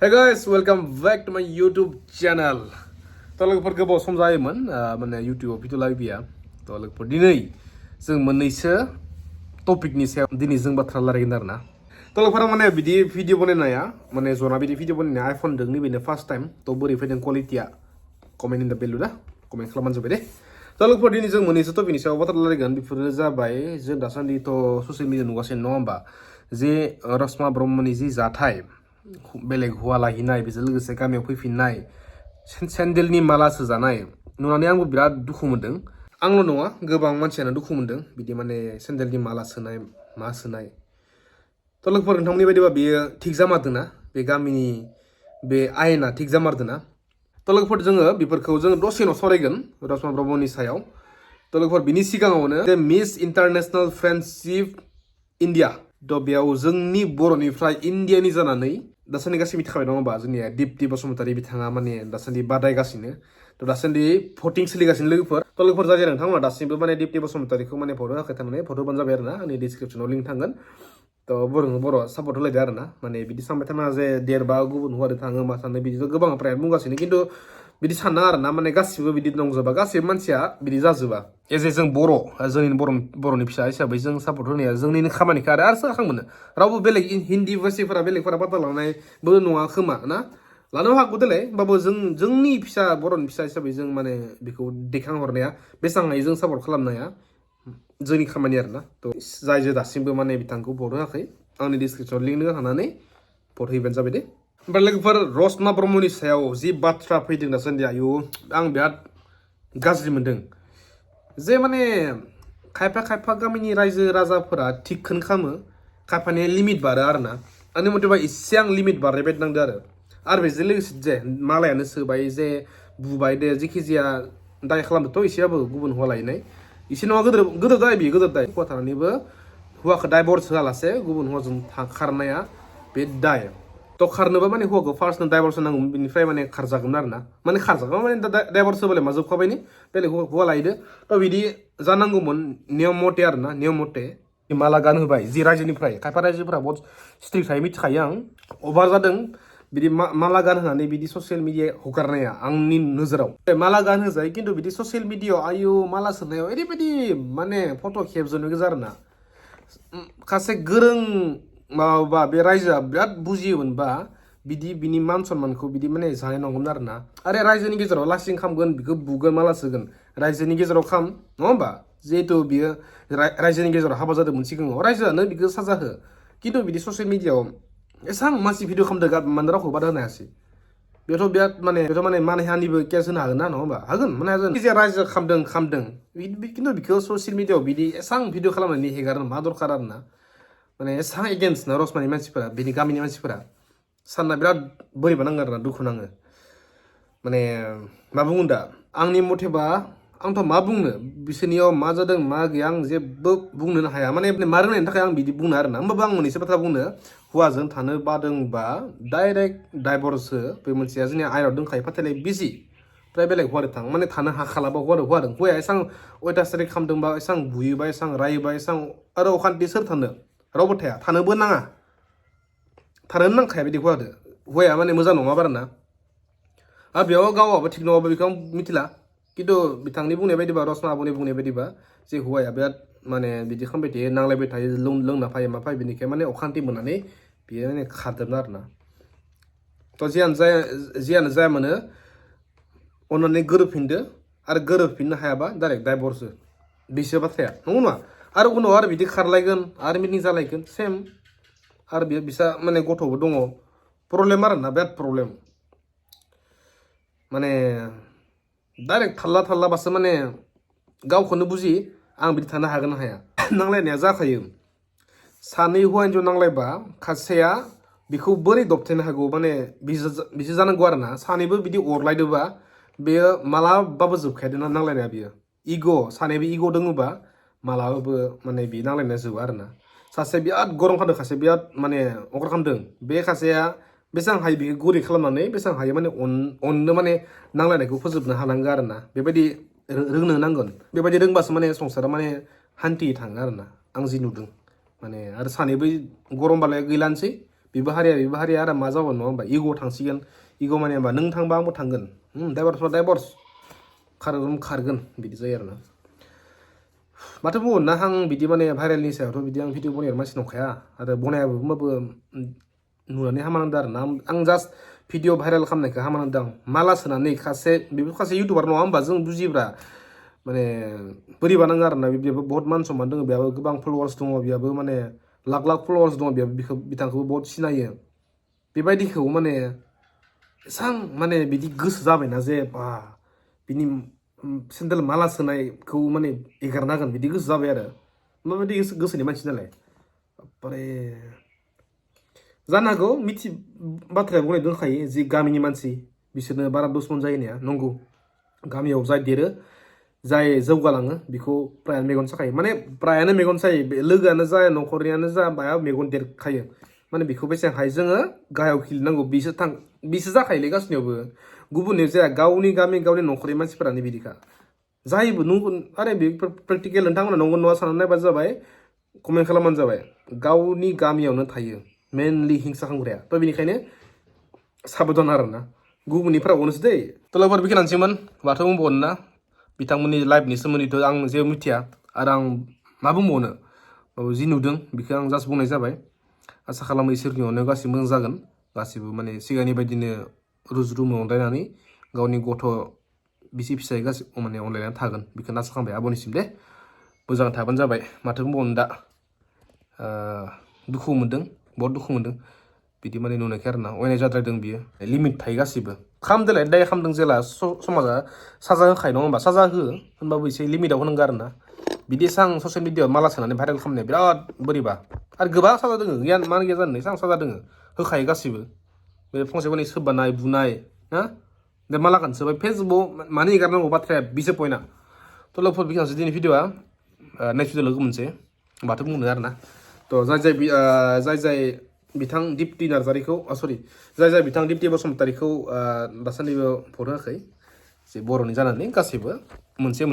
Hey guys, welcome back to my YouTube channel. लोगोफोर गोबाव सम जायोमोन माने YouTube भिडिअ लाबोया लोगोफोर दिनै जों मोननैसो टपिकनि सायाव दिनै जों बाथ्रा रायलायगोन आरोना लोगोफोरा माने बिदि भिडिअ बनायनाया माने जना बिदि भिडिअ बनायनाया आइफोन दों नैबेनो फार्स्ट टाइम बोरै फैदों क्वालिटिया कमेन्ट इन द बेलु दा कमेन्ट खालामबानो जाबाय दे लोगोफोर दिनै जों मोननैसो टपिकनि सायाव बाथ्रा रायलायगोन बेफोरो जाबाय जों दासान्दिथ' ससियेल मिडिया नुगासिनो नङा होमबा जे रसमा ब्रह्मनि जि जाथाय बेलेग हौवा लाहैनाय बेजों लोगोसे गामियाव फैफिननाय सेन्देलनि माला सोजानाय नुनानै आंबो बिराद दुखु मोनदों आंल' नङा गोबां मानसियानो दुखु मोनदों बिदि माने सेन्देलनि माला सोनाय मा सोनाय लोगोफोर नोंथांमोननि बायदिबा बेयो थिग जामारदोंना बे गामिनि बे आयेना थिग जामारदोंना लोगोफोर जोङो बेफोरखौ जों दसे उनाव सावरायगोन रसमा ब्रह्मनि सायाव लोगोफोर बिनि सिगाङावनो जे मिस इन्टारनेशनेल फ्रेन्डशिप इन्डिया बेयाव जोंनि बर'निफ्राय इन्डियानि जानानै दासान्दि गासै मिथिखाबाय नङा होमबा जोंनिया दिप्ति बसुमतारी बिथाङा माने दासान्दि बादायगासिनो दासान्दि भटिं सोलिगासिनो लोगोफोर जाय नोंथांमोना दासिमबो माने दिप्ति बसुमतारीखौ माने भट होआखै थारमाने भट होबानो जाबाय आरोना आंनि डिसक्रिपसनाव लिंक थांगोन बर' सापर्ट होलायदो आरोना माने बिदि सानबाय थानाङा जे देरबा गुबुन हौवादो थाङो मा थाङो बिदिथ' गोबां फ्राय बुंगासिनो खिन्थु बिदि साननाङा आरोना माने गासिबो बिदि नंजोबा गासिबो मानसिया बिदि जाजोबा एजे जों जोंनि बर'नि फिसा हिसाबै जों सापर्ट होनाया जोंनिनो खामानिखा आरो सोर खालामनो रावबो बेलेग हिन्दी भाषिफोरा बेलेगफोरा बादा लानायबो नङा खोमा ना लानो हागौ देलाय होमबाबो जोंनि फिसा बर'नि फिसा हिसाबै जों माने बेखौ दैखांहरनाया बेसेबां हायो जों सापर्ट खालामनाया जोंनि खामानि आरोना जाय जे दासिमबो माने बिथांखौ भट होआखै आंनि डिसक्रिपसनाव लिंक होखानानै भट हैबानो जाबाय दे ओमफ्राय लोगोफोर रसना ब्रह्मनि सायाव जि बाथ्रा फैदों दासान्दि आयु आं बिराद गाज्रि मोनदों जे माने खायफा गामिनि रायजो राजाफोरा थिगखौनो खालामो खायफानिया लिमिट बारो आरोना आंनि मथेबा एसे आं लिमिट बारनाय बायदि नांदों आरो बेजों लोगोसे जे मालायानो सोबाय जे बुबाय दे जेखि जाया दाय खालामदोंथ' एसेबाबो गुबुन हौवा लायनाय एसे नङा गोदोर दाय बियो गोदोर दाय हौवा थानानैबो हौवाखौ डाइभर्स होआलासे गुबुन हौवाजों खारनाया बे दाय खारनोबा माने हौवाखौ फार्स्टनो डाइभर्स होनांगौमोन बिनिफ्राय माने खारजागौमोन आरोना माने खारजागौमोन माने डाइभर्स होबालाय मा जोबखाबायनि बेलेग हौवा लायदो बिदि जानांगौमोन नियम मथे आरोना नियम मथे माला गानहोबाय जि रायजोनिफ्राय खायफा रायजोफोरा बहुत स्ट्रिक्ट थायो मिथिखायो आं अभार जादों बिदि माला गानहोनानै बिदि ससियेल मिडिया हगारनाया आंनि नोजोराव माला गानहोजायो खिन्थु बिदि ससियेल मिडियायाव आयु माला सोनायाव ओरैबायदि माने फट' खेबजोबनो गोजा आरोना खासे गोरों माबा बे रायजोआ बिराद बुजियोमोनबा बिनि मान सन्मानखौ बिदि माने जानाय नंगौमोन आरोना आरे रायजोनि गेजेराव लासिं खामगोन बिखौ बुगोन माला सोगोन रायजोनि गेजेराव खाम नङा होमबा जिहेतु बियो रायजोनि गेजेराव हाबा जादोंमोन सिगाङाव रायजोआनो बिखौ साजा हो खिन्थु बिदि ससियेल मिडियायाव एसां मानसि भिडिअ खालामदों माने रावखौ बादा होनो हायासै बेथ' बिराद माने मानहानिबो केस होनो हागोन ना नङा होमबा हागोन माने हागोन जायखिजाया रायजो खामदों खिन्थु बिखौ ससियेल मिडियायाव बिदि एसां भिडिअ खालामनानै हेगारनो मा दरखार आरोना माने एसां एगेन्स्ट ना रसमानि मानसिफोरा बिनि गामिनि मानसिफोरा सानना बिराद बोरैबा नाङो आरोना दुखु नाङो माने मा बुङो दा आंनि मथेबा आंथ' मा बुंनो बिसोरनियाव मा जादों मा गैया आं जेबो बुंनोनो हाया माने मा रोंनायनि थाखाय आं बिदि बुंनो आरोना होमबाबो आं मोननैसो बाथ्रा बुंनो हौवाजों थानो बादोंबा डाइरेक्ट डाइभर्सो बे मोनसेया जोंनिया आयनाव दंखायो फाथैलाय बिजि ओमफ्राय बेलेग हौवादों थां माने थानो हाखालाबा हौवाया एसां अयथासारिक खालामदोंबा एसां बुयोबा एसां रायोबा एसां आरो अखान्थि सोर थानो रावबो थाया थानोबो नाङा थानोनो नांखाया बिदि हौवाया माने मोजां नङा बाराना आरो बेयाव गावाबो थिग नङाबा बेखौ आं मिथिला खिन्थु बिथांनि बुंनाय बायदिबा रसना आब'नि बुंनाय बायदिबा जे हौवाया बिराद माने बिदि खालामबाय थायो नांलायबाय थायो लोंना फायो मा फायो बेनिखाय माने अखान्थि मोननानै बियो माने खारदोंमोन आरोना जियानो जाया मोनो अननानै गोरोबफिनदो आरो गोरोबफिननो हायाबा डाइरेक्ट डाइभर्सो बिसो बाथ्राया नंगौ नङा आरो उनाव आरो बिदि खारलायगोन आरो मिटिं जालायगोन सेम आरो बिसा माने गथ'बो दङ प्रब्लेम आरोना बिराद प्रब्लेम माने डाइरेक्ट थाल्लाबासो माने गावखौनो बुजि आं बिदि थानो हागोन ना हाया नांलायनाया जाखायो सानै हौवा हिन्जाव नांलायबा खासेया बेखौ बोरै दबथायनो हागौ माने बिसो जानांगौ आरोना सानैबो बिदि अरलायदोबा बेयो मालाबाबो जोबखाया नांलायनाया बियो सानैबो इग' दङबा मालाबाबो माने बि नांलायनाया जोबा आरोना सासे बिराद गरम खालामदों खासे बिराद माने अगर खालामदों बे खासेया बेसेबां हायो बेखौ गुरै खालामनानै बेसेबां हायो माने अननो माने नांलायनायखौ फोजोबनो हानांगौ आरोना बेबायदि रोंनो नांगोन बेबायदि रोंबासो माने संसारा माने हान्थि थाङो आरोना आं जि नुदों माने आरो सानैबो गरमबालाय गैलानोसै बेबो हारिया आरो मा जागोन नङा होमबा इग' थांसिगोन इग' माने होमबा नों थांबा आंबो थांगोन डाइभर्स खारगोन बिदि जायो आरोना माथो बुंगोन ना आं बिदि माने भाइरेलनि सायावथ' बिदि आं भिडिअ बनायग्रा मानसि नंखाया आरो बनायाबो होमबाबो नुनानै हामा नांदों आरोना आं जास्ट भिडिअ भाइरेल खालामनायखौ हामा नांदों माला सोनानै बेबो सासे इउटुबार नङा होमबा जों बुजिब्रा माने बोरैबा नाङो आरोना बेबो बहुत मान सनमान दङ बेयाबो गोबां फल'वार्स दङ बेयाबो माने लाख फल'वार्स दङ बेयाव बिथांखौबो बहुत सिनायो बेबायदिखौ माने एसां माने बिदि गोसो जाबायना जे बा बिनि सेन्देल माला सोनायखौ माने एगारना होगोन बिदि गोसो जाबाय आरो माबायदि गोसोनि मानसि नालाय बारे जानो हागौ बाथ्राया बुंनाय दंखायो जि गामिनि मानसि बिसोरनो बारा दुश्मन जाहैनाया नंगौ गामियाव जाय देरो जाय जौगालाङो बेखौ प्रायानो मेगन साखायो माने प्रायानो मेगन सायो लोगोआनो जा न'खरनियानो जा बाया मेगन देरखायो माने बेखौ बेसेबां हायो जोङो गाहायाव खिलिनांगौ बिसोर जाखायोलै गासिनियावबो गुबुननियाव जाया गावनि गामि गावनि न'खरनि मानसिफोरानो बिदिखा जायोबो नंगौ आरे बे प्रेक्टिकेल नोंथांमोना नंगौ नङा साननानै नायबानो जाबाय कमेन्ट खालामबानो जाबाय गावनि गामियावनो थायो मेनलि हिंसा खालामग्राया थ' बेनिखायनो साबधान आरोना गुबुननिफ्रा अनोसै दै तलाफोर बेखिनियानोसैमोन माथो बुंबावनो ना बिथांमोननि लाइफनि सोमोन्दैथ' आं जेबो मिथिया आरो आं मा बुंबावनो जि नुदों बेखौ आं जास्ट बुंनाय जाबाय आसा खालामो इसोरनि अननायाव गासिबो मोजां जागोन गासिबो माने सिगांनि बायदिनो रुजु रुमु अनलायनानै गावनि गथ' बिसि फिसाय गासिबो माने अनलायनानै थागोन बेखौनो आसा खालामबाय आब'निसिम दे मोजां थाबानो जाबाय माथो बुंबावनो दा दुखु मोनदों बहुत दुखु मोनदों बिदि माने नुनायखाय आरोना अयनाय जाद्रायदों बियो लिमिट थायो गासिबो खालामदोलाय दाय खालामदों जेला समाजा साजा होखायो नङा होमबा साजा हो होनबाबो एसे लिमिटाव होनांगौ आरोना बिदि एसां ससियेल मिडियाआव माला सोनानै भाइरेल खालामनाया बिराद बोरैबा आरो गोबां साजा दोङो गैया मानो गैया जानो एसां साजा दोङो होखायो गासिबो बे फंसे फंनै सोबानाय बुनाय ना दे माला गानसोबाय फेसबुकआव मानो एगारनांगौ बाथ्राया बिसो पइन्टआ थ' लोगोफोर बेखिनियावसो दिनै भिडिअआ नेक्स्ट भिडिअ लोगो मोनसै माथो बुंनो आरोना थ' जाय बिथां दिप्ति नार्जारिखौ सरि जाय बिथां दिप्ति बसुमतारिखौ दासान्दिबो भट होआखै जे बर'नि जानानै गासैबो मोनसे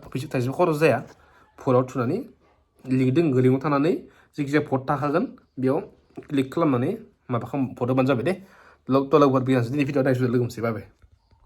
फैसा थाइसेबो खरस जाया भटआव थुनानै लिंकआव थानानै जायखिजाया भट थाखागोन बेयाव क्लिक खालामनानै भट होबानो जाबाय दे लोगोफोर बेखिनियावसो दिनै भिडिअ नेक्स्ट भिडिअ लोगो मोनसै बाय